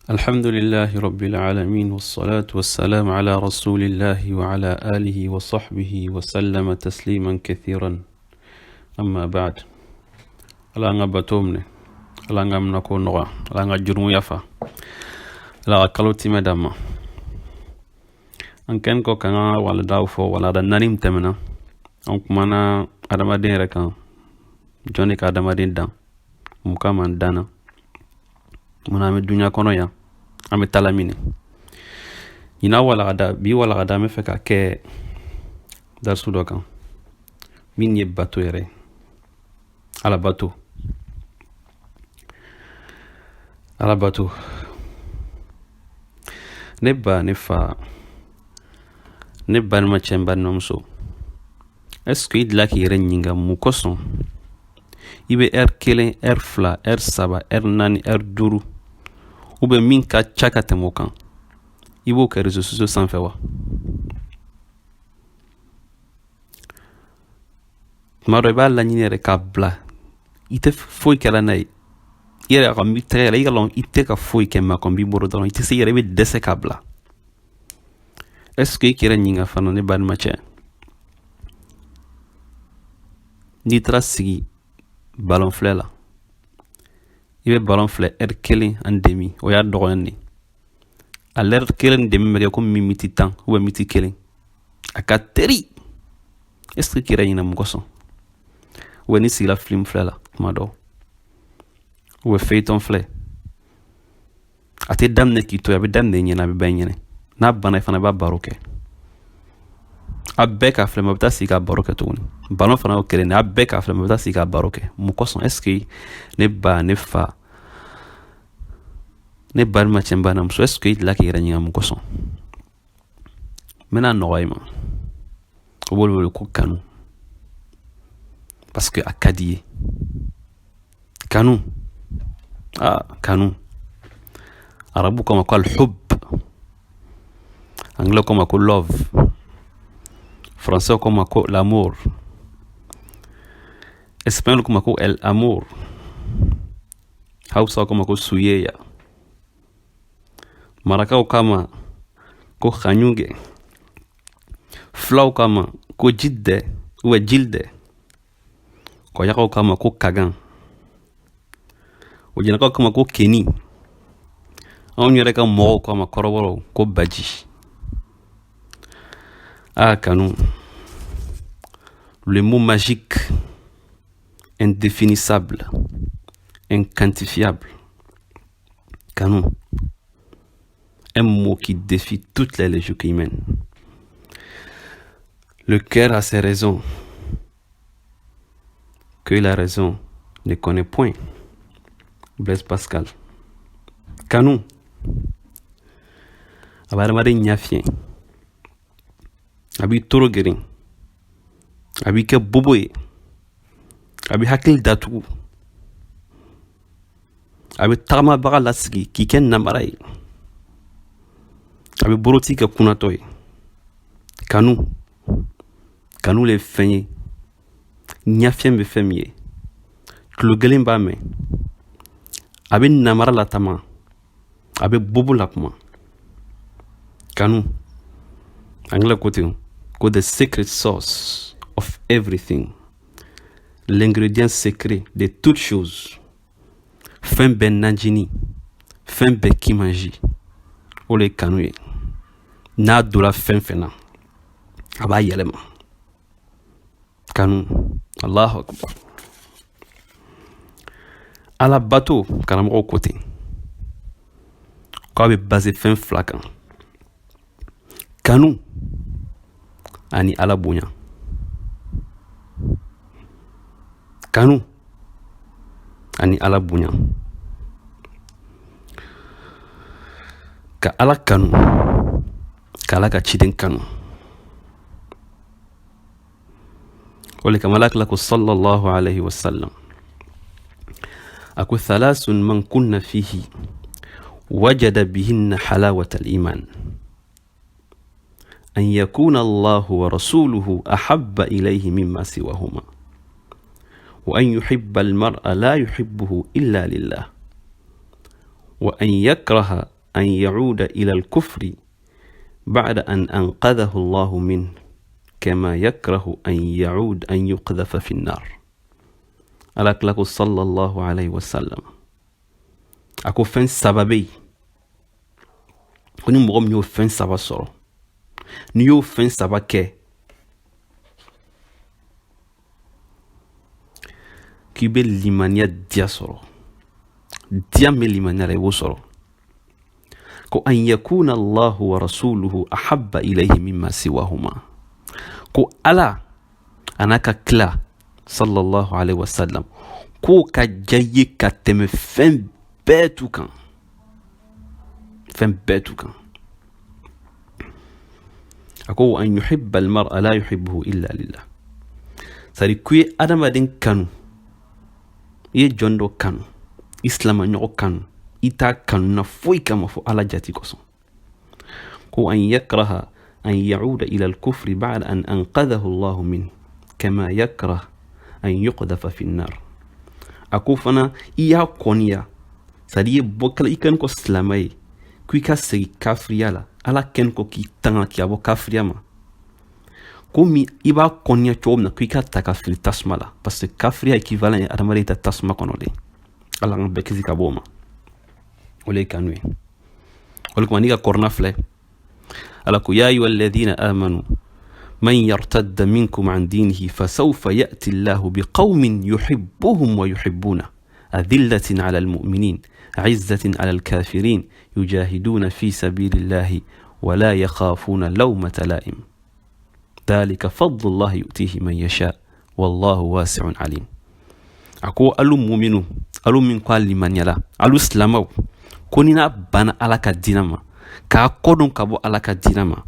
الحمد لله رب العالمين والصلاة والسلام على رسول الله وعلى آله وصحبه وسلم تسليما كثيرا أما بعد. Ala an ka bato minɛ, Ala an ka minako nɔgɔya, Ala an ka jurumu yafa, Ala ka kalo timɛ d'an ma. An kɛn kɔ k'an ka waladaw fɔ, walada naani min tɛmɛna, an kumana adamaden yɛrɛ kan, jɔn de ka adamaden dan, mun kama an danna, mun an bɛ duɲa kɔnɔ yan, an bɛ taala min. Ɲinan walagada, bi walagada, an bɛ fɛ ka kɛ darisu dɔ kan min ye bato yɛrɛ, Ala bato, Ala bato. Ne ba, ne fa, ne balimacɛ, n balimamuso, est ce que i delila k'i yɛrɛ ɲininka mun kosɔn i bɛ heure 1, heure 2, heure 3, heure 4, heure 5, ou bien min ka ca ka tɛmɛ o kan, i b'o kɛ réseaux sociaux sanfɛ wa? Tuma dɔ i b'a laɲini yɛrɛ k'a bila, i tɛ foyi kɛla n'a ye, i yɛrɛ ka i tɛgɛ yɛrɛ, i ka lɔn i tɛ ka foyi kɛ, mais a kɔni b'i bolo dɔrɔn, i tɛ se yɛrɛ, i bɛ dɛsɛ k'a bila. Est ce que i k'i yɛrɛ ɲininka fana, ne balimacɛ, n'i taara sigi balon filɛ la, i bɛ balon filɛ heure kelen ani demi, o y'a dɔgɔyani de, a l'heure kelen ni demi bɛ kɛ komi miniti 10 ou bien miniti 1, a ka teri. Est ce que k'i yɛrɛ ɲininka mun kosɔn? Ou bien n'i sigila film filɛ la tuma dɔw, ou bien feuilleton filɛ, a tɛ daminɛ k'i to yen, a bɛ daminɛ i ɲɛna, a bɛ ban i ɲɛna, n'a banna i fana b'a baro kɛ, a bɛɛ k'a filɛ, a bɛ taa sigi ka baro kɛ tuguni. Balon fana y'o kelen de, a bɛɛ k'a filɛ, a bɛ taa sigi ka baro kɛ. Mun kosɔn? Est ce que ne ba, ne fa, ne balimacɛ, n balimamuso, est ce que i delila k'i yɛrɛ ɲininka mun kosɔn? N bɛna nɔgɔya i ma, o b'olu wele ko kanu, parce que a ka di i ye. Kanu, kanu, arabu k'a ma ko alhub, anglais k'a ma ko love, français k'a ma ko l'amour, espagnol k'a ma ko el amor, hausa k'a ma ko soyayya, marakaw k'a ma ko xaɲuge, fulaw k'a ma ko jidde ou bien jilde, kɔyakaw k'a ma ko kagan, ojinakaw k'a ma ko keni, anw yɛrɛ ka mɔgɔw k'a ma, kɔrɔbɔrɔw ko baji. Kanu, le mot magique, indéfinissable, inquantifiable. Kanu, un mot qui défie toutes les logiques humaines. Le cœur a ses raisons que la raison ne connaît point. Blaise Pascal. Kanu, a bɛ adamaden ɲɛ fiɲɛ, a b'i toro geren, a b'i kɛ bobo ye, a b'i hakili datugu, a bɛ tagamabaga lasigi k'i kɛ namara ye, a bɛ boroti kɛ kunnatɔ ye. Kanu, kanu le ye fɛn ye, ɲɛfiɲɛ bɛ fɛn min ye, tulo gɛlɛn b'a mɛn, a bɛ namara latama, a bɛ bobo lakuma. Kanu, anglais ko ten ko the secret source of everything, l'ingrédient secret de toutes choses, fɛn bɛɛ najini, fɛn bɛɛ kimanji, o le ye kanu ye. N'a donna fɛn fɛn na, a b'a yɛlɛma. Kanu, Allahu akbar. Ala bato, karamɔgɔw ko ten k'a bɛ base fɛn fila kan, kanu ani Ala bonya. Kanu ani Ala bonya. Ka Ala kanu, ka Ala ka ciden kanu. O le kama Ala kila ko sallallahu alayhi wa sallam, a ko thalathun man kunna fihi wajada bihinna halawata al-iman, an yakuna Allahu wa rasuluhu ahabba ilayhi mimma siwahuma, wa an yuhibba al-mar'a la yuhibbuhu illa lillah, wa an yakraha أن يعود إلى الكفر بعد أن أنقذه الله منه كما يكره أن يعود أن يقذف في النار. Ala kila ko sallallahu alaihi wasallam, a ko fɛn saba bɛ yen, ko ni mɔgɔ min y'o fɛn saba sɔrɔ, n'i y'o fɛn saba kɛ, k'i bɛ limaniya diya sɔrɔ. Diya min bɛ limaniya la, i b'o sɔrɔ. Ko an yakuna Allahu wa rasuluhu ahabba ilayhi mimma siwahuma. Ko Ala a n'a ka kila sallallahu alaihi wasallam, k'o ka diya i ye ka tɛmɛ fɛn bɛɛ tu kan, fɛn bɛɛ tu kan. A ko an yuhibba almar'a la yuhibbuhu illa lillah. C'est à dire k'i ye adamaden kanu, i ye jɔn dɔ kanu, i silamaɲɔgɔn kanu, i t'a kanu na foyi kama fo Ala jati kosɔn. Ko an yakraha an yauda ila alkufri ba'da an anqadhahu Allahu min kama yakrah an yuqdafa fi nnar. A ko fana i y'a kɔniya, c'est à dire i ye bɔ kala, i kɛlen kɔ silamɛ ye, ko i ka segin kafiriya la, Ala kɛlen kɔ k'i tanga k'i bɔ kafiriya ma, komi i b'a kɔniya cogo min na ko i ka ta ka fili tasuma la, parce que kafiriya équivalent ye adamaden ta tasuma kɔnɔ de. Ala k'an bɛɛ kisi ka bɔ o ma. O le ye kanu ye. O le kama n'i ka kɔrɔna filɛ, Ala ko ya ayuha alladhina amanu man yartadda minkum an dinihi fasawfa ya'ti Allahu biqawmin yuhibbuhum wa yuhibbuna adillatin ala almu'minin عزة على الكافرين يجاهدون في سبيل الله ولا يخافون لومة لائم ذلك فضل الله يؤتيه من يشاء والله واسع عليم. A ko alu muminu, alu min ko a limaniyala, alu silamaw, ko ni n'a banna Ala ka diinɛ ma, k'a kɔdon ka bɔ Ala ka diinɛ ma,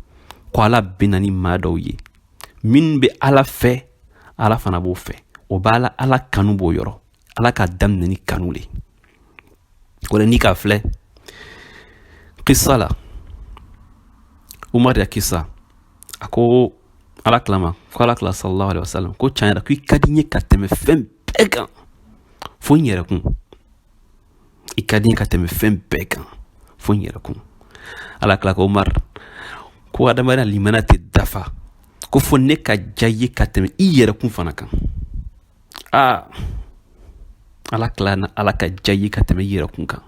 ko Ala bɛna ni maa dɔw ye minnu bɛ Ala fɛ, Ala fana b'o fɛ. O b'a la, Ala kanu b'o yɔrɔ. Ala k'a daminɛ ni kanu le. O la, n'i k'a filɛ kisa la, Umar ya kisa, a ko Ala kila ma, ko Ala kila sallallahu alaihi wasallam, ko tiɲɛ yɛrɛ ko i ka di n ye ka tɛmɛ fɛn bɛɛ kan fo n yɛrɛ kun. I ka di n ye ka tɛmɛ fɛn bɛɛ kan fo n yɛrɛ kun. Ala kila ko Umar, ko adamadenya limaniya tɛ dafa ko fo ne ka diya i ye ka tɛmɛ i yɛrɛ kun fana kan. Aa, Ala kila na Ala ka diya i ye ka tɛmɛ i yɛrɛ kun kan.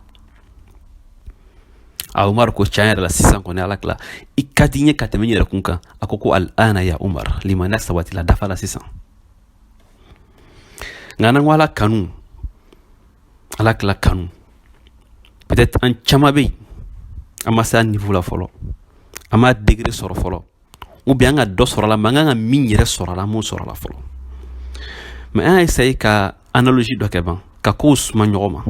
A Umar ko tiɲɛ yɛrɛ la, sisan kɔni, Ala kila, i ka di n ye ka tɛmɛ n yɛrɛ kun kan. A ko ko al ana ya Umar, limaniya sabatila dafa la sisan. Nka n'an ko Ala kanu, Ala kila kanu, peut-être an caman bɛ yen, an ma se a niveau la fɔlɔ, an ma degré sɔrɔ fɔlɔ, ou bien an ka dɔ sɔrɔ a la, mais an kan ka min yɛrɛ sɔrɔ a la, an m'o sɔrɔ a la fɔlɔ. Mais an y'a essayer ka analogie dɔ kɛ ban ka kow suma ɲɔgɔn ma.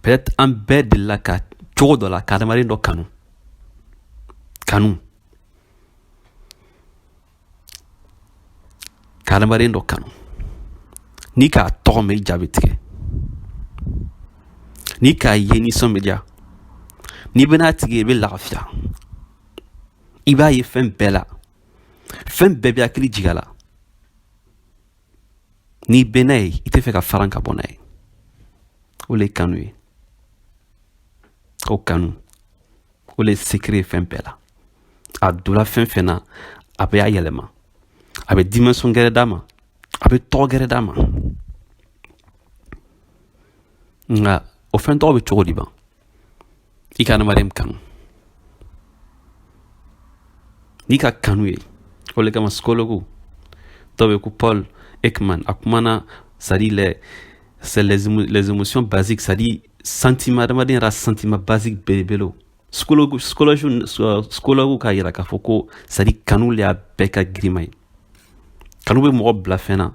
Peut-être an bɛɛ delila ka cogo dɔ la ka adamaden dɔ kanu, kanu ka adamaden dɔ kanu. N'i k'a tɔgɔ mɛn, i ja bɛ tigɛ. N'i k'a ye, nisɔn bɛ diya. N'i bɛ n'a tigi ye, i bɛ lafiya. I b'a ye fɛn bɛɛ la, fɛn bɛɛ bɛ hakili jigin a la. N'i bɛ n'a ye, i tɛ fɛ ka faran ka bɔ n'a ye. O le ye kanu ye. O kanu, o le ye secret ye fɛn bɛɛ la. A donna fɛn fɛn na, a bɛ a yɛlɛma, a bɛ dimension gɛrɛ d'a ma, a bɛ tɔgɔ gɛrɛ d'a ma. Nka o fɛn tɔgɔ bɛ cogo di ban i ka adamaden kanu? N'i ka kanu ye, o le kama psychologue dɔ bɛ ko Paul Ekman, a kumana, c'est à dire c'est les émotions basiques, c'est à dire sentiment, adamaden yɛrɛ sentiment basique belebelew. Psychologue k'a yira k'a fɔ ko, c'est à dire, kanu le y'a bɛɛ ka girima ye. Kanu bɛ mɔgɔ bila fɛn na,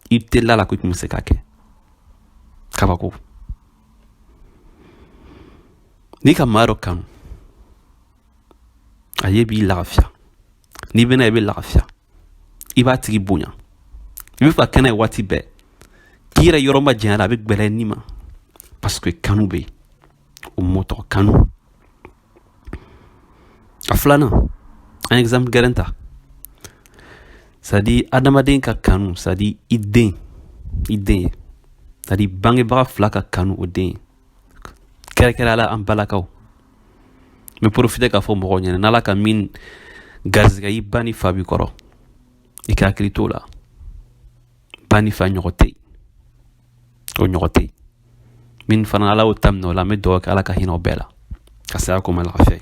i tɛ la ko i tun bɛ se k'a kɛ. Kabako n'i ka maa dɔ kanu, a ye b'i lafiya. N'i bɛna, i bɛ lafiya, i b'a tigi bonya, i bɛ fɛ ka kɛnɛ ye waati bɛɛ, k'i yɛrɛ yɔrɔ ma janya la, a bɛ gbɛlɛ ni ma, parce que kanu bɛ yen. O mɔ tɔgɔ kanu. A filanan, an exemple gɛrɛn ta, c'est à dire adamaden ka kanu, c'est à dire i den, i den ye, c'est à dire bangebaga fila ka kanu o den ye. Kɛrɛkɛrɛ la an balakaw, n bɛ profiter k'a fɔ mɔgɔw ɲɛna, n'Ala ka min garisɛgɛ i ba ni fa b'i kɔrɔ, i ka hakili t'o la. Ba ni fa ɲɔgɔn tɛ yen, o ɲɔgɔn tɛ yen. Min fana Ala y'o ta minɛ o la, an bɛ dugawu kɛ Ala ka hinɛ o bɛɛ la, ka saya ko ma lafiya.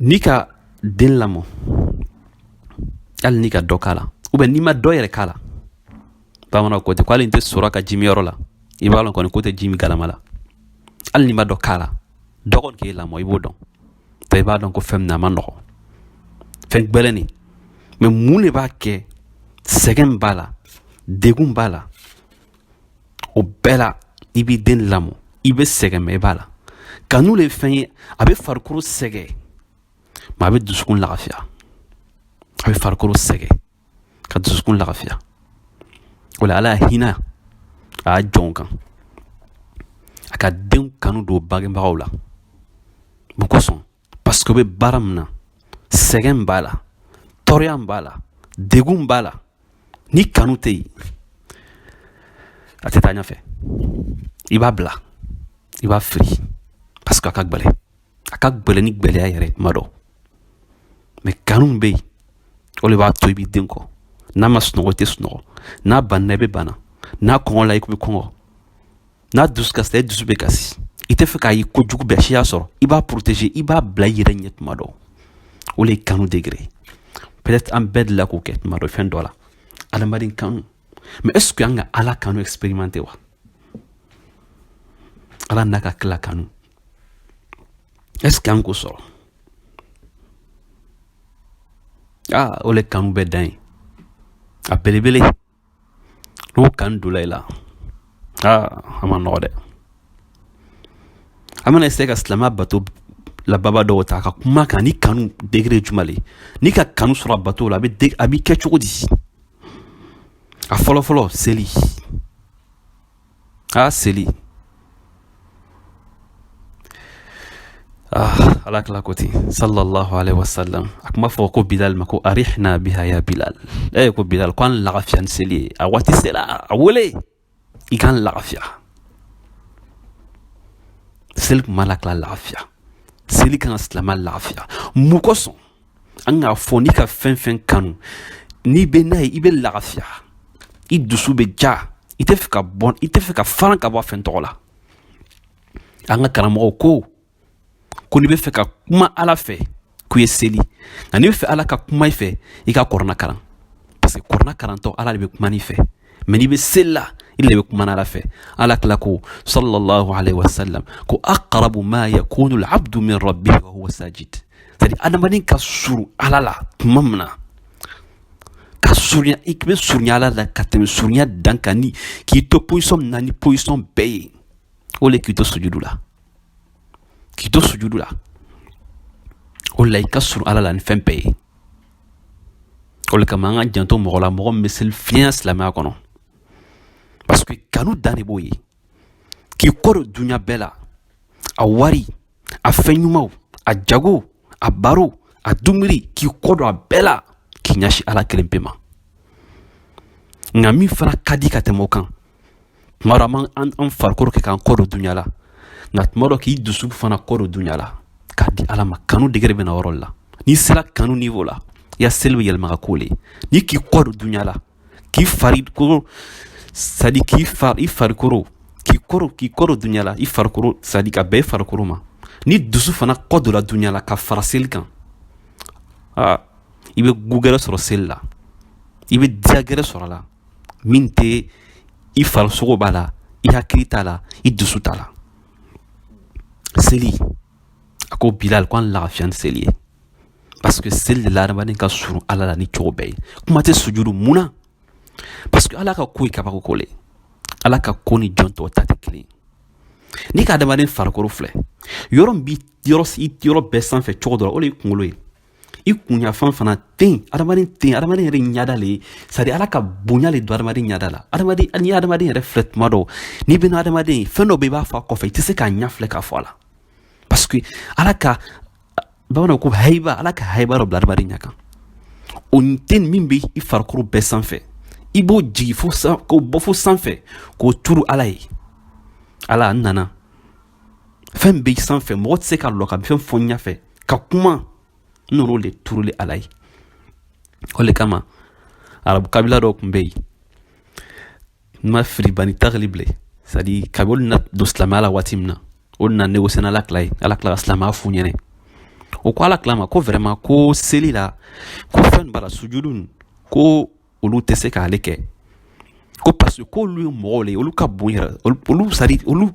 N'i ka den lamɔ, hali n'i ka dɔ k'a la, ou bien n'i ma dɔ yɛrɛ k'a la, bamananw ko ten ko hali n tɛ sɔrɔ ka ji min yɔrɔ la, i b'a lɔn kɔni ko tɛ ji min galama la. Hali n'i ma dɔ k'a la, dɔ kɔni k'e lamɔ, i b'o dɔn. I b'a dɔn ko fɛn min na a ma nɔgɔ, fɛn gbɛlɛn nin. Mais mun de b'a kɛ? Sɛgɛn b'a la, degun b'a la, o bɛɛ la i b'i den lamɔ, i bɛ sɛgɛn, mais i b'a la. Kanu le ye fɛn ye, a bɛ farikolo sɛgɛn, mais a bɛ dusukun lafiya. A bɛ farikolo sɛgɛn ka dusukun lafiya. O la Ala y'a hinɛ a y'a jɔnw kan, a ka denw kanu don bangebagaw la. Mun kosɔn? Parce que u bɛ baara min na, sɛgɛn b'a la, tɔɔrɔya b'a la, degun b'a la. Ni kanu tɛ yen, a tɛ taa ɲɛfɛ. I b'a bila, i b'a fili, parce que a ka gbɛlɛ, a ka gbɛlɛ ni gbɛlɛya yɛrɛ tuma dɔ. Mais kanu bɛ yen, o de b'a to i b'i den kɔ. N'a ma sunɔgɔ, i tɛ sunɔgɔ. N'a banna, i bɛ bana. N'a kɔngɔ la, i bɛ kɔngɔ. N'a dusu kasira, i dusu bɛ kasi. I tɛ fɛ k'a ye kojugu bɛɛ siya sɔrɔ, i b'a protéger, i b'a bila i yɛrɛ ɲɛ tuma dɔ. O de ye kanu degré. Peut-être an bɛɛ delila k'o kɛ tuma dɔ fɛn dɔ la, adamaden kanu. Mais est-ce que an ka Ala kanu expérimenter wa? Ala n'a ka kila kanu, est-ce que an k'o sɔrɔ? Ah, o le kanu bɛ dan ye, a belebele. N'o kanu donna i la, ah, a ma nɔgɔ dɛ. An bɛna essayer ka silamɛya bato lababa dɔw ta ka kuma kan ni kanu degré jumɛn le. N'i ka kanu sɔrɔ a bato la, a bɛ kɛ cogo di? A fɔlɔ fɔlɔ, seli. Ah, seli. Ah, Ala kila ko ten, sallallahu alaihi wasallam, a kuma fɔ ko Bilal ma ko arihna biha ya Bilal. Ko Bilal, ko an lagafiya ni seli ye, a waati sera, a wele i k'an lagafiya. Seli kun b'a la kila lafiya, seli kan ka silamɛ lafiya. Mun kosɔn? An k'a fɔ n'i ka fɛn fɛn kanu, n'i bɛ n'a ye, i bɛ lafiya, i dusu bɛ ja, i tɛ fɛ ka bɔ, i tɛ fɛ ka faran ka bɔ a fɛn tɔgɔ la. An ka karamɔgɔw ko n'i bɛ fɛ ka kuma Ala fɛ, k'u ye seli, nka n'i bɛ fɛ Ala ka kuma i fɛ, i ka kɔrɔna karan, parce que kɔrɔna karantɔ Ala de bɛ kuma n'i fɛ. Mais n'i bɛ seli la, i de bɛ kuma Ala fɛ. Ala kila ko sallallahu alaihi wasallam ko aqrabu ma yakunu al-abdu min rabbihi wa huwa sajid. C'est à dire adamaden ka surun Ala la tuma min na, ka surunya, i bɛ surunya Ala la ka tɛmɛ surunya dan kan, ni k'i to position min na ni position bɛɛ ye, o le k'i to sujudu la, k'i to sujudu la, o la i ka surun Ala la ni fɛn bɛɛ ye. O le kama an ka janto mɔgɔ la, mɔgɔ min bɛ seli fiɲɛ silamɛya kɔnɔ, parce que kanu dan de b'o ye, k'i kɔ don dunuya bɛɛ la, a wari, a fɛn ɲumanw, a jago, a baro, a dumuni, k'i kɔ don a bɛɛ la, k'i ɲɛsin Ala kelen pe ma. Nka min fana ka di ka tɛmɛ o kan, tuma dɔ an b'an farikolo kɛ k'an kɔ don dunuya la, nka tuma dɔ k'i dusu fana kɔ don dunuya la k'a di Ala ma. Kanu degré bɛ na yɔrɔ la. N'i sera kanu niveau la, i ya seli bɛ yɛlɛma ka k'o le ye. N'i k'i kɔ don dunuya la, k'i farikolo, c'est à dire k'i i farikolo, k'i kɔ don dunuya la, i farikolo, c'est à dire ka bɛn i farikolo ma, ni dusu fana kɔ donna dunuya la ka fara seli kan, aa, i bɛ goût gɛrɛ sɔrɔ seli la, i bɛ diya gɛrɛ sɔrɔ a la, min tɛ i farisogo b'a la, i hakili t'a la, i dusu t'a la. Seli, a ko Bilal ko an lafiya ni seli ye, parce que seli de la adamaden ka surun Ala la ni cogo bɛɛ ye. Kuma tɛ sujudu mun na? Parce que Ala ka ko ye kabako ko le, Ala ka ko ni jɔn tɔw ta tɛ kelen ye. N'i ka adamaden farikolo filɛ, yɔrɔ min b'i yɔrɔ bɛɛ sanfɛ cogo dɔ la, o de ye kunkolo ye. I kunyafan fana ten, adamaden ten, adamaden yɛrɛ ɲada le ye, c'est à dire Ala ka bonya le don adamaden ɲada la. Adamaden, n'i ye adamaden yɛrɛ filɛ tuma dɔw, n'i bɛna adamaden ye, fɛn dɔ bɛ i b'a fɔ a kɔfɛ, i tɛ se k'a ɲɛ filɛ k'a fɔ a la, parce que Ala ka, bamananw ko hayiba, Ala ka hayiba dɔ bila adamaden ɲɛ kan. O ten min bɛ i farikolo bɛɛ sanfɛ, i b'o jigin fo k'o bɔ fo sanfɛ k'o turu Ala ye. Ala, n nana fɛn bɛ sanfɛ, mɔgɔ tɛ se ka lɔ ka fɛn fɔ n ɲɛfɛ ka kuma, n nan'o le turuli Ala ye. O le kama arabu kabila dɔw tun bɛ yen, n ma fili, Bani Taglib le, c'est à dire kabi olu na don silamɛya la waati min na, olu na négocier n'Ala kila ye, Ala kila ka silamɛya f'u ɲɛnɛ. O ko Ala kila ma ko vraiment, ko seli la, ko fɛn b'a la, sujudu, ko olu tɛ se k'ale kɛ, ko parce que k'olu ye mɔgɔw le ye, olu ka bon yɛrɛ, olu, c'est à dire olu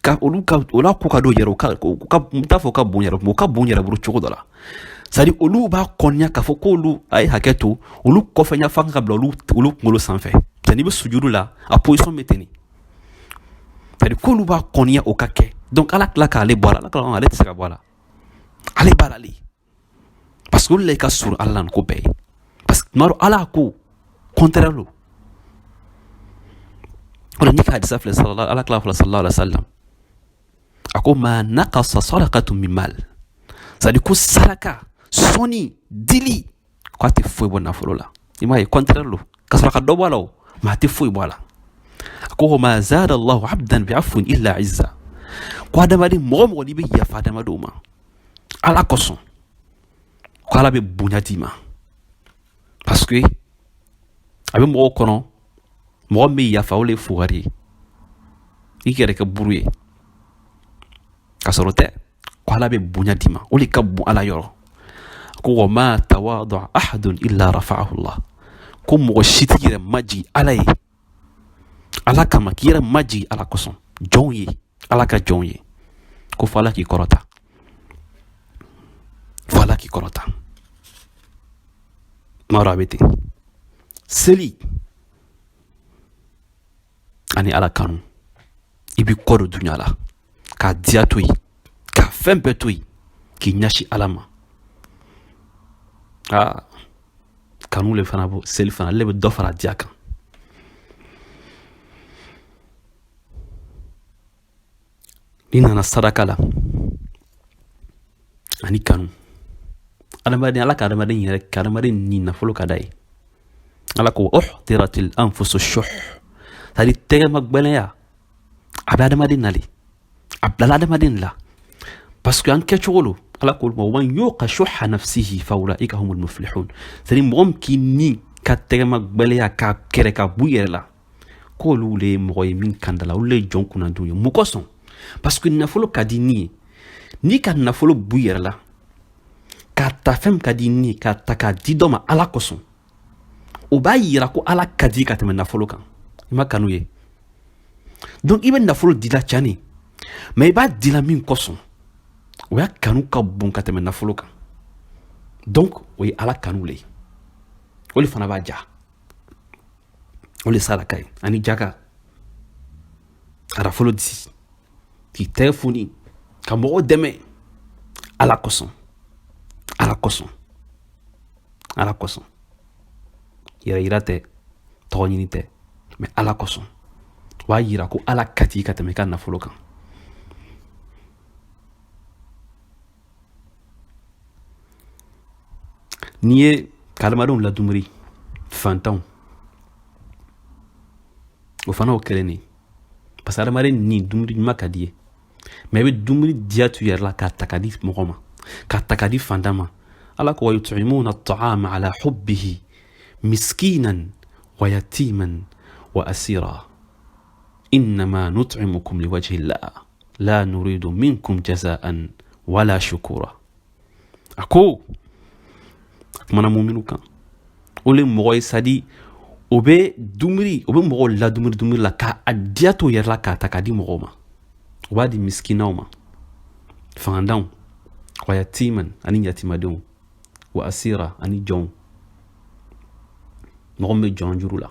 ka olu ko ka d'o yɛrɛ, u ka n t'a fɔ ka bon yɛrɛ, u ka bon yɛrɛ bolo cogo dɔ la. C'est à dire olu b'a kɔniya k'a fɔ k'olu a ye hakɛ to, olu kɔfɛ ɲɛfan ka bila olu kunkolo sanfɛ. C'est n'i bɛ sujudu la, a position bɛ ten de. C'est à dire k'olu b'a kɔniya o ka kɛ. Donc Ala tila k'ale bɔ a la, Ala tila ale tɛ se ka bɔ a la, ale b'a la le, parce que olu le ka surun Ala la nin ko bɛɛ ye. Parce que tuma dɔ Ala ko contraire lo. O la n'i ka hadisa filɛ, Ala kila fɔlɔ sallallahu alaihi wa sallam, a ko ma naqasa sadaqatun min mal, c'est à dire ko saraka sɔnni dili, ko a tɛ foyi bɔ nafolo la. I m'a ye, contraire lo, ka sɔrɔ ka dɔ bɔ a la o, mais a tɛ foyi bɔ a la. A ko ma zada Allahu abdan bi afwin illa izza, ko adamaden, mɔgɔ mɔgɔ n'i bɛ yafa adamadenw ma Ala kosɔn, ko Ala bɛ bonya d'i ma. Parce que a bɛ mɔgɔw kɔnɔ, mɔgɔ min bɛ yafa, o le ye fugari ye, i k'i yɛrɛ kɛ buru ye, ka sɔrɔ tɛ. Ko Ala bɛ bonya d'i ma, o de ka bon Ala yɔrɔ. Ko wa ma tawadu ahadun illa rafa'ahu Allah, ko mɔgɔ si t'i yɛrɛ majigi Ala ye, Ala kama, k'i yɛrɛ majigi Ala kosɔn, jɔnw ye, Ala ka jɔnw ye, ko fo Ala k'i kɔrɔta, fo Ala k'i kɔrɔta. Tuma dɔ a bɛ ten. Seli ani Ala kanu, i b'i kɔ don dunuya la k'a diya to yen, ka fɛn bɛɛ to yen, k'i ɲɛsin Ala ma. Aa, kanu le fana bɔ seli fana, ale bɛ dɔ fara diya kan. N'i nana saraka la ani kanu, adamaden, Ala ka adamaden yɛrɛ ka adamaden ni nafolo ka d'a ye. Ala ko uhdiratil anfusu shuh, c'est à dire tɛgɛma gbɛlɛnya a bɛ adamaden na le, a bilala adamaden la, parce que an kɛcogo lo. Ala ko ma man yuqa shuhha nafsihi fa ulaika humul muflihun, c'est à dire mɔgɔ min k'i ni ka tɛgɛma gbɛlɛya k'a kɛrɛ ka b'u yɛrɛ la, k'olu le ye mɔgɔ ye min kan da la, olu le ye jɔn kunnandiw ye. Mun kosɔn? Parce que nafolo ka di ni ye. N'i ka nafolo b'u yɛrɛ la k'a ta, fɛn min ka di ni ye, k'a ta k'a di dɔ ma Ala kosɔn, o b'a yira ko Ala ka di ka tɛmɛ nafolo kan. I ma kanu ye. Donc i bɛ nafolo dila cani, mais i b'a dila min kosɔn, o y'a kanu ka bon ka tɛmɛ nafolo kan. Donc o ye Ala kanu le ye, o le fana b'a ja, o le saraka ye. Ani jaka, ka nafolo di, k'i tɛgɛ foni ka mɔgɔw dɛmɛ Ala kosɔn, Ala kosɔn, Ala kosɔn. Yɛrɛ yira tɛ, tɔgɔ ɲini tɛ, mais Ala kosɔn. O b'a yira ko Ala ka di ka tɛmɛ i ka nafolo kan. N'i ye ka adamadenw ladumuri, fantanw, o fana o kelen de, parce que adamaden ni dumuni ɲuman ka di ye, mais i bɛ dumuni diya tu yɛrɛ la k'a ta ka di mɔgɔ ma, k'a ta ka di fantan ma. Ala ko wa yut'imuna at'ama ala hubbihi miskinan wa yatiman wa asira innama nut'imukum liwajhi llah la nuridu minkum jazaan wala shukura. A ko a kumana muminu kan, o le mɔgɔ ye, sadi o bɛ dumuni, o bɛ mɔgɔw ladumuni dumuni la k'a diya t'o yɛrɛ la k'a ta k'a di mɔgɔw ma. O b'a di misikinaw ma, fangandanw, wa yatiman ani yatimadenw, wa asira ani jɔnw, mɔgɔ min bɛ jɔn juru la.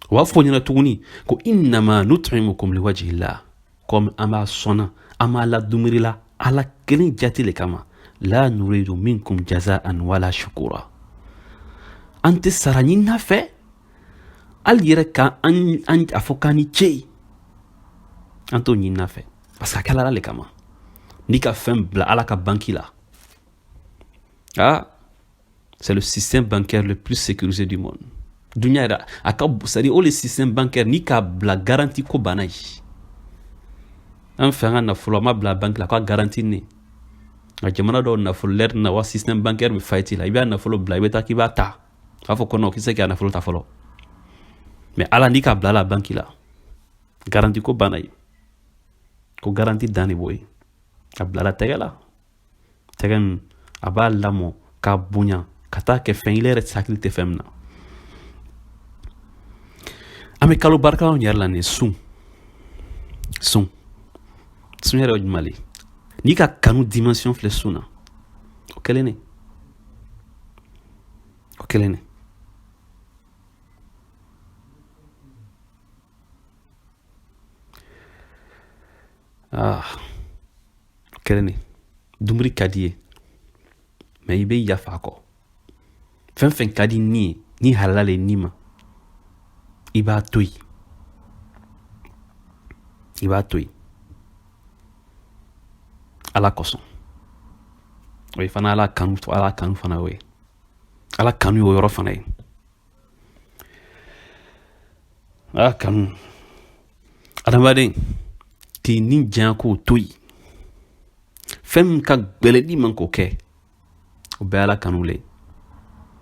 O b'a fɔ ɲɛna tuguni ko innama nut'imukum liwajhillah, komi an b'a sɔnna, an b'a ladumuni la Ala kelen jate le kama, la nuridu minkum jazaan wala shukura, an tɛ sara ɲini fɛ, hali yɛrɛ ka an a fɔ k'an ni ce, an t'o ɲini fɛ, parce que a kɛla Ala le kama. N'i ka fɛn bila Ala ka banki la, ah, c'est le système bancaire le plus sécurisé du monde. Dunya yɛrɛ a ka, c'est à dire o le système bancaire, n'i k'a bila garantie ko banna ye. An fɛ, an ka nafolo, an ma bila banque la k'a garantie ne. Nka jamana dɔw nafolo lɛri na wa, système bancaire bɛ faillite la. I b'a nafolo bila, i bɛ taa k'i b'a ta, k'a fɔ ko non, k'i se k'a nafolo ta fɔlɔ. Mais ala n'i ka bila la banque la, garantie ko banna ye, ko garantie dan de b'o ye. A bilala tɛgɛ la, tɛgɛ min a b'a lamɔ k'a bonya ka taa kɛ fɛn ile yɛrɛ hakili tɛ fɛn min na. An bɛ kalo barikaw yɛrɛ la nin sun sun sun yɛrɛ ye jumɛn le? N'i ka kanu dimension filɛ sun na, o kelen ne, o kelen ne. Ah, o kelen ne. Dumuni ka di ye, mais i bɛ yafa a kɔ. Fɛn fɛn ka di ni ye, ni halala le ni ma, i b'a to yen, i b'a to yen ala kosɔn. O ye fana ala kanu, ala kanu fana y'o ye, ala kanu y'o yɔrɔ fana ye. Ala kanu, adamaden k'i ni diya k'o to yen, fɛn min ka gbɛlɛ n'i ma k'o kɛ, o bɛɛ ala kanu le.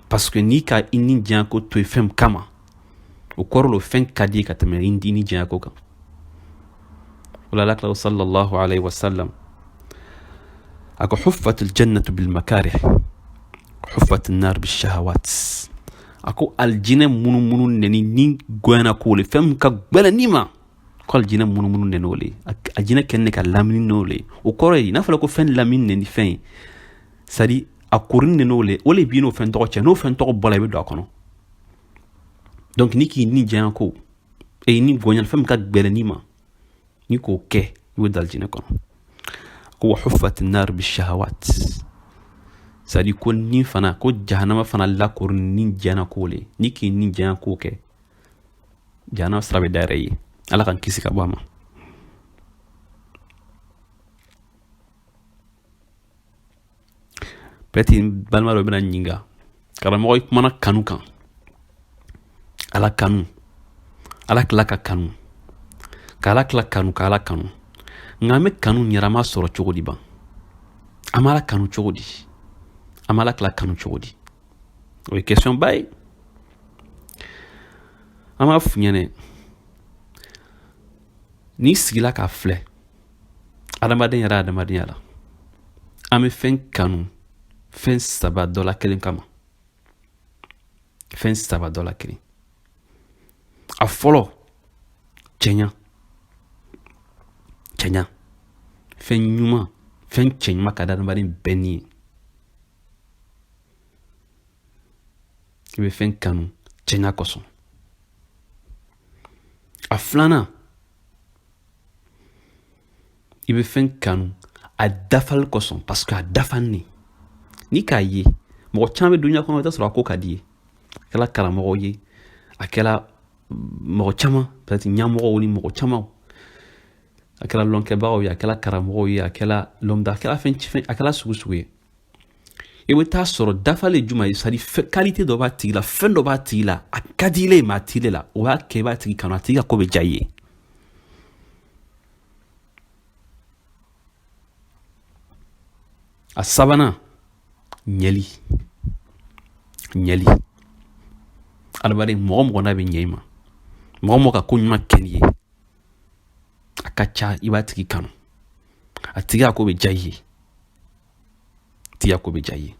Parce que n'i ka i ni diya ko to yen fɛn min kama, o kɔrɔ lo fɛn ka di ka tɛmɛ i ni diya ko kan. O la, alakira sallallahu alayhi wa sallam a ko: huffat aljannatu bil makarih, huffat an-nar bis shahawat. A ko aljinɛ munumunu neni ni goyana ko le, fɛn min ka gbɛlɛ n'i ma, ko aljinɛ munumunu neni o le, aljinɛ kɛ ne ka lamini n'o le. O kɔrɔ ye, n'a fɔra ko fɛn lamini neni fɛn ye, c'est à dire a korini n'o le, o le b'i n'o fɛn tɔgɔ cɛ. N'o fɛn tɔgɔ bɔra, i bɛ don a kɔnɔ. Donc ni k'i ni diya ko e ni goɲa, fɛn min ka gbɛlɛ n'i ma, ni k'o kɛ, i bɛ don aljinɛ kɔnɔ. Ko wa huffat nar bi shahawat, c'est à dire ko ni fana ko jahanama fana lakori ni jana ko le. Ni k'i ni diya ko kɛ, jahanama sira bɛ dayɛlɛ i ye. Ala k'an kisi ka bɔ a ma. Peut-être balima dɔ bɛna ɲininka: karamɔgɔ, i kumana kanu kan, ala kanu, ala tila ka kanu, ka ala tila kanu, ka ala kanu, nka an bɛ kanu ɲɛnama sɔrɔ cogo di? Ban an b'ala kanu cogo di? An b'ala tila kanu cogo di? O ye question ba ye. An b'a f'u ɲɛnɛ, n'i sigila k'a filɛ adamaden yɛrɛ adamadenya la, an bɛ fɛn kanu fɛn saba dɔ la kelen kama, fɛn saba dɔ la kelen. A fɔlɔ, cɛɲa, cɛɲa, fɛn ɲuman, fɛn cɛɲuman ka di adamaden bɛɛ ni ye. I bɛ fɛn kanu cɛɲa kosɔn. A filanan, i bɛ fɛn kanu a dafali kosɔn, parce que a dafalen n'i k'a ye. Mɔgɔ caman bɛ dunuya kɔnɔ, i t'a sɔrɔ a ko ka di ye. A kɛla karamɔgɔ ye, a kɛla mɔgɔ caman, peut-être ɲɛmɔgɔw ni mɔgɔ caman, a kɛra lɔnkɛbagaw ye, a kɛra karamɔgɔw ye, a kɛra lɔnda, a kɛra fɛn fɛn, a kɛra sugu sugu ye. I bɛ taa sɔrɔ dafalen jumɛn ye? C'est à dire qualité dɔ b'a tigi la, fɛn dɔ b'a tigi la, a ka di ile ye, mais a t'i la. O b'a kɛ i b'a tigi kanu, a tigi ka ko bɛ diya i ye. A sabanan, ɲɛli, ɲɛli. Adamaden, mɔgɔ mɔgɔ n'a bɛ ɲɛ i ma, mɔgɔ mɔgɔ ka ko ɲuman kɛ n'i ye, a ka ca i b'a tigi kanu, a tigi a ko bɛ diya i ye, tigi a ko bɛ diya i ye.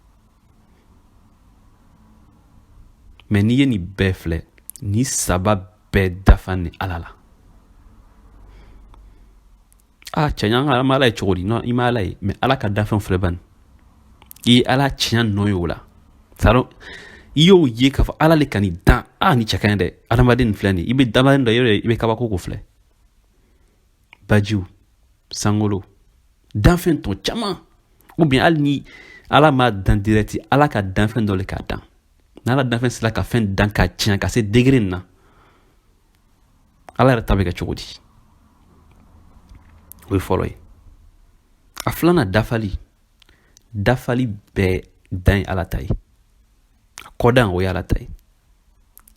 Mais n'i ye nin bɛɛ filɛ, nin saba bɛɛ dafa ni ala la. Ah, cɛ, an ma ala ye cogo di? Non, i ma ala ye, mais ala ka danfɛnw filɛ bani, i ye ala tiɲɛ nɔ ye o la. C'est i y'o ye k'a fɔ ala le ka nin dan. Ah, ni cɛ ka ɲi dɛ, adamaden nin filɛ nin. I bɛ adamaden dɔ yɔrɔ, i bɛ kabako ko filɛ, bajiw, sankolo, danfɛn tɔ caman, ou bien hali ni ala m'a dan direct, ala ka danfɛn dɔ le k'a dan. N'ala danfɛn sera ka fɛn dan k'a tiɲɛ ka se degré nin na, ala yɛrɛ ta bɛ kɛ cogo di? O ye fɔlɔ ye. A filanan, dafali. Dafali bɛɛ dan ye ala ta ye, a kɔdan o ye ala ta ye.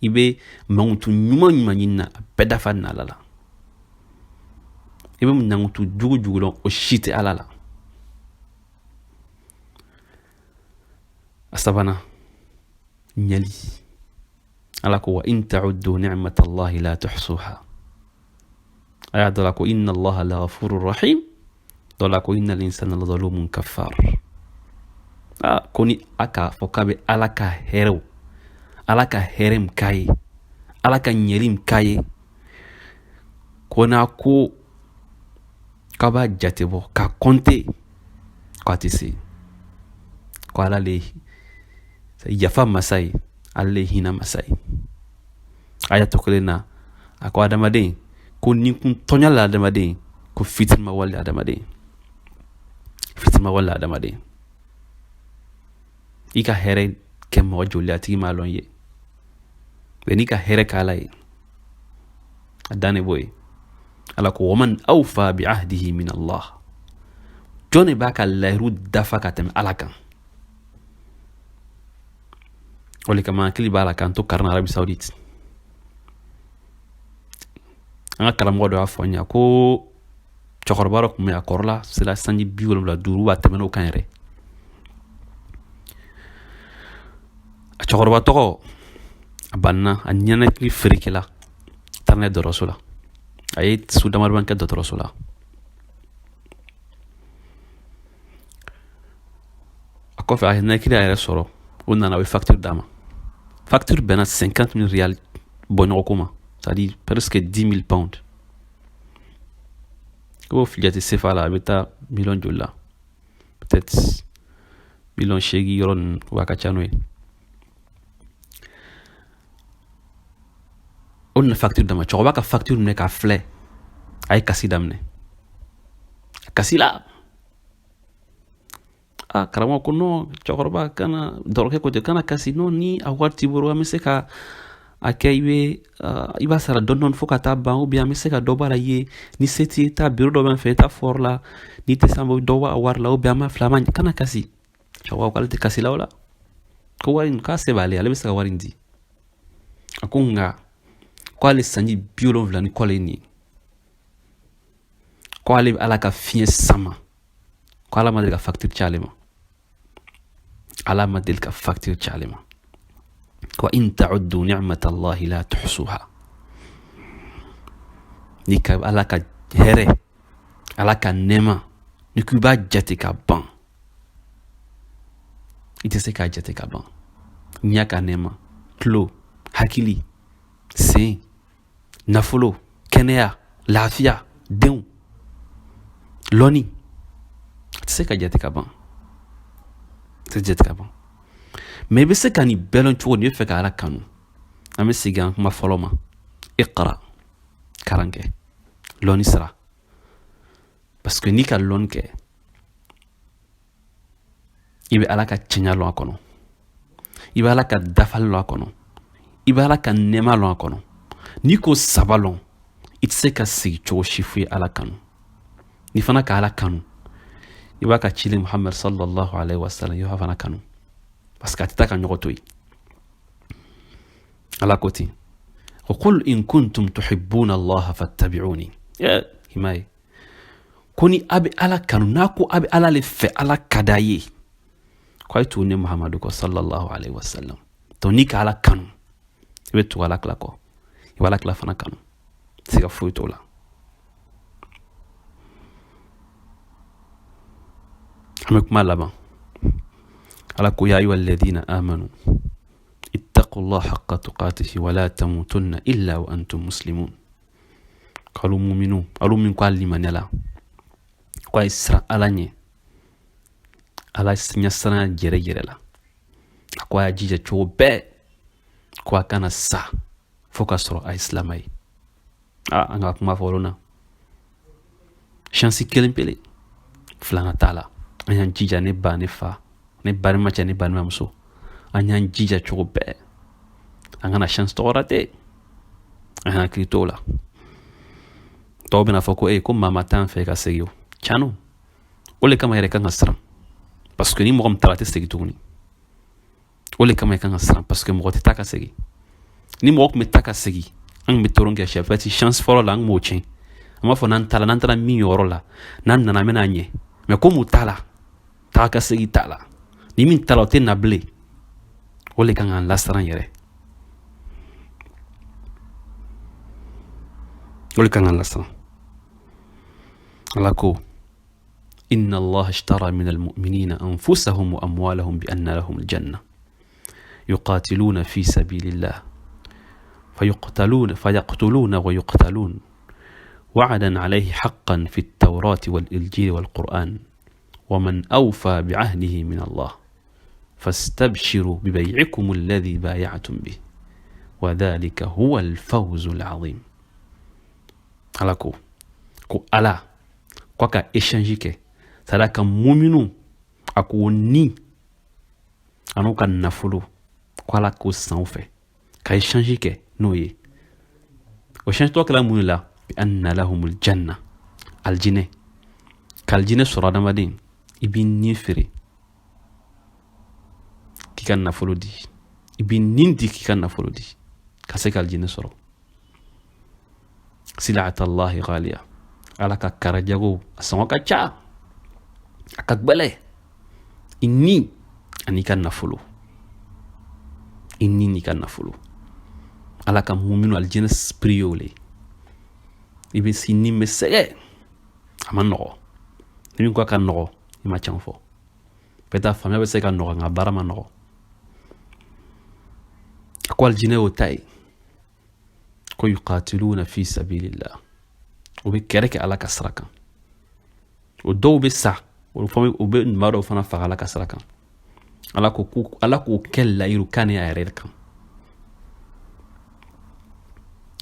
I bɛ mankutu ɲuman ɲuman ɲini na, a bɛɛ dafa na ala la. I bɛ mankutu jugu jugu lɔn, o si tɛ Ala la. A sabanan, ɲɛli. Ala ko: wa in ta'uddu ni'matallahi la tuhsuha. Aya dɔ la ko: inna Allaha la ghafurur rahim. Dɔ la ko: innal insana la zalumun kaffar. A ko ni a k'a fɔ k'a bɛ Ala ka hɛrɛw, Ala ka hɛrɛ min k'a ye, Ala ka ɲɛli min k'a ye, ko n'a ko k'a b'a jate bɔ k'a kɔnte, k'a tɛ se. Ko Ala le yafa masa ye, Ala le hinɛ masa ye. Aya tɔ kelen na, a ko adamaden ko ni kun tɔɲa la, adamaden ko fitirima wale, adamaden fitirima wale, adamaden i ka hɛrɛ kɛ mɔgɔ joli, a tigi m'a lɔn ye. Mɛ n'i ka hɛrɛ k'Ala ye, a dan de b'o ye. Ala ko: waman awfa bi ahdihi min Allah. Jɔn de b'a ka layiru dafa ka tɛmɛ Ala kan? O le kama hakili b'a la k'an to karan Arabie Saoudite, an ka karamɔgɔ dɔ y'a fɔ n ɲɛ ko cɛkɔrɔba dɔ tun bɛ, a kɔrɔla sera sanji 75, b'a tɛmɛn'o kan yɛrɛ. A cɛkɔrɔba tɔgɔ, a banna, a ɲɛnakili ferekela, a taara n'a ye dɔgɔtɔrɔso la. A ye su damadɔ kɛ dɔgɔtɔrɔso la. A kɔfɛ, a ye ɲɛnakili a yɛrɛ sɔrɔ, o nana, o ye facture d'a ma. Facture bɛnna 50 000 riyal bɔɲɔgɔnko ma, c'est-à-dire presque 10 000 pounds. I b'o jate CFA la, a bɛ taa miliyɔn joli la? Peut-être miliyɔn 8 yɔrɔ ninnu, wa a ka ca n'o ye. O nana facture d'a ma. Cɛkɔrɔba ka facture minɛ k'a filɛ, a ye kasi daminɛ, a kasi la. A karamɔgɔ ko: non, cɛkɔrɔba kana, dɔrɔkɛ ko ten, kana kasi. Non, ni a wari t'i bolo, an bɛ se ka a kɛ, i bɛ i b'a sara dɔɔni dɔɔni fo ka taa ban, ou bien an bɛ se ka dɔ b'a la i ye. Ni se t'i ye, taa bureau dɔ b'an fɛ, i taa fɔrɔ la. N'i tɛ se, an bɛ dɔ bɔ a wari la, ou bien an b'a fila. An kana kasi. Cɛkɔrɔba ko k'ale tɛ kasi la o la, ko wari in, k'a se b'ale, ale bɛ se ka wari in di. A ko nka ko ale sanji 70 ni kɔ le ye nin ye, ko ale bɛ Ala ka fiɲɛ sama, ko Ala ma deli ka facture ci ale ma, Ala ma deli ka facture ci ale ma. Wa in ta'uddu ni'mata Allahi la tuhsuha. Ni ka Ala ka hɛrɛ, Ala ka nɛɛma, ni ko i b'a jate ka ban, i tɛ se k'a jate ka ban. Ɲɛ ka nɛɛma, tulo, hakili, sen, nafolo, kɛnɛya, lafiya, denw, lɔnni, a tɛ se ka jate ka ban, a tɛ jate ka ban. Mɛ i bɛ se ka nin bɛɛ lɔn cogo di? I bɛ fɛ ka Ala kanu, an bɛ segin an kuma fɔlɔ ma: iqra, karan kɛ, lɔnni sira. Parce que n'i ka lɔnni kɛ, i bɛ Ala ka tiɲɛ lɔn a kɔnɔ, i bɛ Ala ka dafali lɔn a kɔnɔ, i bɛ Ala ka nɛɛma lɔn a kɔnɔ. N'i ko saba lɔn, i tɛ se ka sigi cogo si fo i ye Ala kanu. N'i fana ka Ala kanu, i b'a ka ciden Muhammad sallallahu alaihi wasallam, i b'a fana kanu, parce que a tɛ taa ka ɲɔgɔn to yen. Ala ko ten ko: qul in kuntum tuhibbuna Allaha fattabi'uni. I m'a ye ko ni a bɛ Ala kanu, n'a ko a bɛ Ala le fɛ, Ala ka d'a ye, ko a ye tugu ne Muhammadu kɔ sallallahu alaihi wasallam. Donc n'i ka Ala kanu, i bɛ tugu Ala kila kɔ, i bɛ Ala kila fana kanu, siga foyi t'o la. An bɛ kuma laban. Ala ko: ya ayuha alladhina amanu ittaqullah haqqa tuqatihi wa la tamutunna illa wa antum muslimun. K'alu muminu, alu min ko a limaniya la, ko a ye siran Ala ɲɛ, Ala ɲɛsiran jɛrɛ jɛrɛ la. A ko a y'a jija cogo bɛɛ ko a kana sa fo ka sɔrɔ a ye silama ye. A an ka kuma fɔ na, chance kelen pele, filanan t'a la. An y'an jija, ne ba, ne fa, ne balima cɛ, ne balimamuso, an y'an jija cogo bɛɛ an kana chance tɔgɔ rate. An hakili t'o la. Dɔw bɛna fɔ ko e ko maa ma t'an fɛ ka segin. O tiɲɛ, o le kama yɛrɛ kan ka siran, parce que ni mɔgɔ min taara, a tɛ segin tuguni. O le kama i kan ka siran, parce que mɔgɔ tɛ taa ka segin. Ni mɔgɔ tun bɛ taa ka segin, an tun bɛ tɔrɔ kɛ sɛ fɛti chance fɔlɔ la, an tun b'o tiɲɛ. An b'a fɔ n'an taara, n'an taara min yɔrɔ la, n'an nana, an bɛna ɲɛ. Mais komi u t'a la, taga ka segin t'a la, ni min t'a la, o tɛ na bilen. O le kan k'an lasiran yɛrɛ, o le kan k'an lasiran. Ala ko: إن الله اشترى من المؤمنين أنفسهم وأموالهم بأن لهم الجنة يقاتلون في سبيل الله فيقتلون فيقتلون ويقتلون وعدا عليه حقا في التوراة والإنجيل والقرآن ومن أوفى بعهده من الله فاستبشروا ببيعكم الذي بايعتم به وذلك هو الفوز العظيم. Ala ko ko Ala ko a ka échange kɛ, c'est ka muminu a k'o ni a n'u ka nafolo, ko Ala k'o san u fɛ ka échange kɛ n'o ye. O échange tɔ kɛra mun de la? Bi anna lahumul janna, aljinɛ. Ka aljinɛ sɔrɔ, adamaden i b'i ni feere k'i ka nafolo di, i b'i nin di k'i ka nafolo di ka se ka aljinɛ sɔrɔ. Silatallahi ghaliya. Ala ka karajago a sɔngɔ ka ca, a ka gbɛlɛ. I ni ani ka nafolo, i ni n'i ka nafolo. Ala ka muminu aljinɛ prix y'o le. I bɛ si ni bɛ sɛgɛ, a ma nɔgɔ. Ni min ko a ka nɔgɔ, i ma can fɔ. Peut-être faamuya bɛ se ka nɔgɔ, nka baara ma nɔgɔ. A ko aljinɛ y'o ta ye. Ko yuqatiluna fi sabilillah, o bɛ kɛlɛ kɛ Ala ka sira kan. O dɔw bɛ sa, o bɛ maa dɔw fana faga Ala ka sira kan. Ala ko Ala k'o kɛ layiru kan ni a yɛrɛ kan.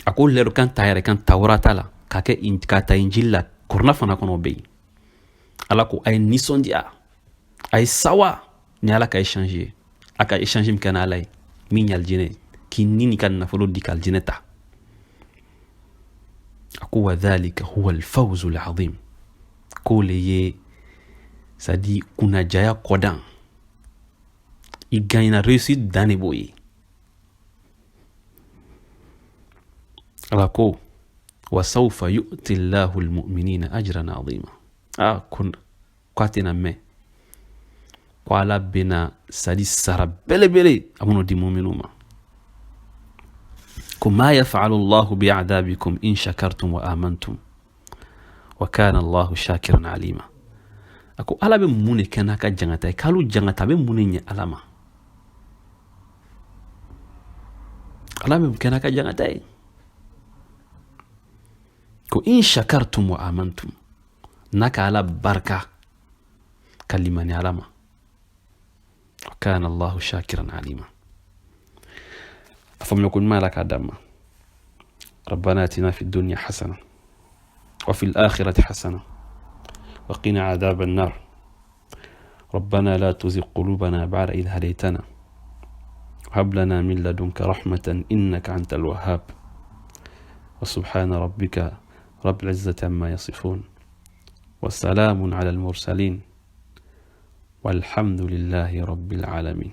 A ko layiru kan ta yɛrɛ kan Tawurata la, k'a kɛ k'a ta Injili la, Kurana fana kɔnɔ, o bɛ yen. Ala ko a ye nisɔndiya, a ye sawa ni Ala ka échange ye. A ka échange min kɛ n'Ala ye, min ye alijinɛ ye, k'i ni n'i ka nafolo di ka alijinɛ ta. A ko wa dhalika huwa alfawzu alazim, k'o le ye, c'est à dire kunnajaya kɔdan, i gagnera, réussite dan de b'o ye. Ala ko wa sawfa yu'ti llahu almu'minina ajran azima. A ko k'a tɛna mɛn ko Ala bɛna sadi sara belebele, a bɛn'o di muminu ma. Ko ma yafalu llahu bi'adabikum in shakartum wa amantum wa kana allahu shakiran alima. A ko Ala bɛ mun de kɛ n'a ka jangata ye? K'alu jangata bɛ mun de ɲɛ Ala ma? Ala bɛ mun kɛ n'a ka jangata ye? Ko in shakartum wa amantum, n'a ka Ala barika ka limani Ala ma. Wa kana allahu shakiran alima. A faamuya ko ɲuman, Ala k'a d'an ma. ربنا اتنا في الدنيا حسنة وفي الآخرة حسنة وقنا عذاب النار. ربنا لا تزغ قلوبنا بعد إذ هديتنا وهب لنا من لدنك رحمة إنك أنت الوهاب. وسبحان ربك رب العزة عما يصفون وسلام على المرسلين والحمد لله رب العالمين.